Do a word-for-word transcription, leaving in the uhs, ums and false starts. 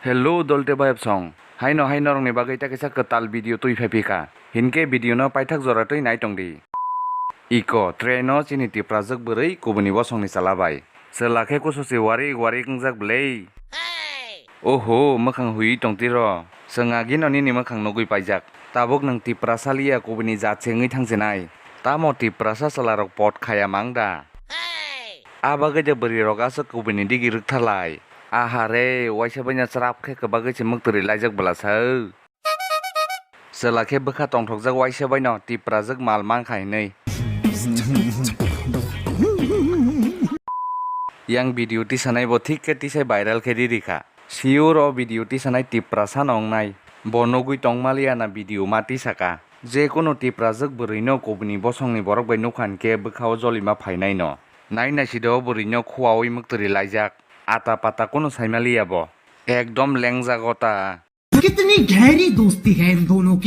Hello dolte bayapsong. Haino hai norokni bagwi ta kisa kwtal video twi phai phika. Hinkhe video no paithak jora twi nai tongdi. Iko, train o chini Tiprajwk bwrwi kubuni bosongni chwla bai. Chwla khe kususi warik warik wngjak bwlei. Oho, mwkhang hui tongtiro. Chwng agino nini mwkhang nugwi paijak. Tabuk nwng Tiprasa liya kubuni jat se wngwi thangsinai. Tamo Tiprasa chwlarok pot khaya mang da? A bagwi de bwrwirok aswk kubuni digi rwktharlai. Aha re, waisa baino chwrap khe kwbagwi se mwktwrwi laijak bwlasa. Chwla khe bwkha tongthokjak waisa baino Tiprajwk mal mankha hinwi. Yang video tisanai bo thik khe tisai viral khe riri kha. Sure o video tisanai Tiprasa no wngnai. Bo nugwi tongmaliya na video ma tisaka. Je kunu Tiprajwk bwrwi no kubuni bosongni borok bai nukha hinkhe bwkha o jolima phainai no. Nai naisido o bwrwi no khuawi mwktwrwi laijak. Ata pata kunu saimaliya bo. Ekdom lengjak o ta. कितनी गहरी दोस्ती है इन दोनों की।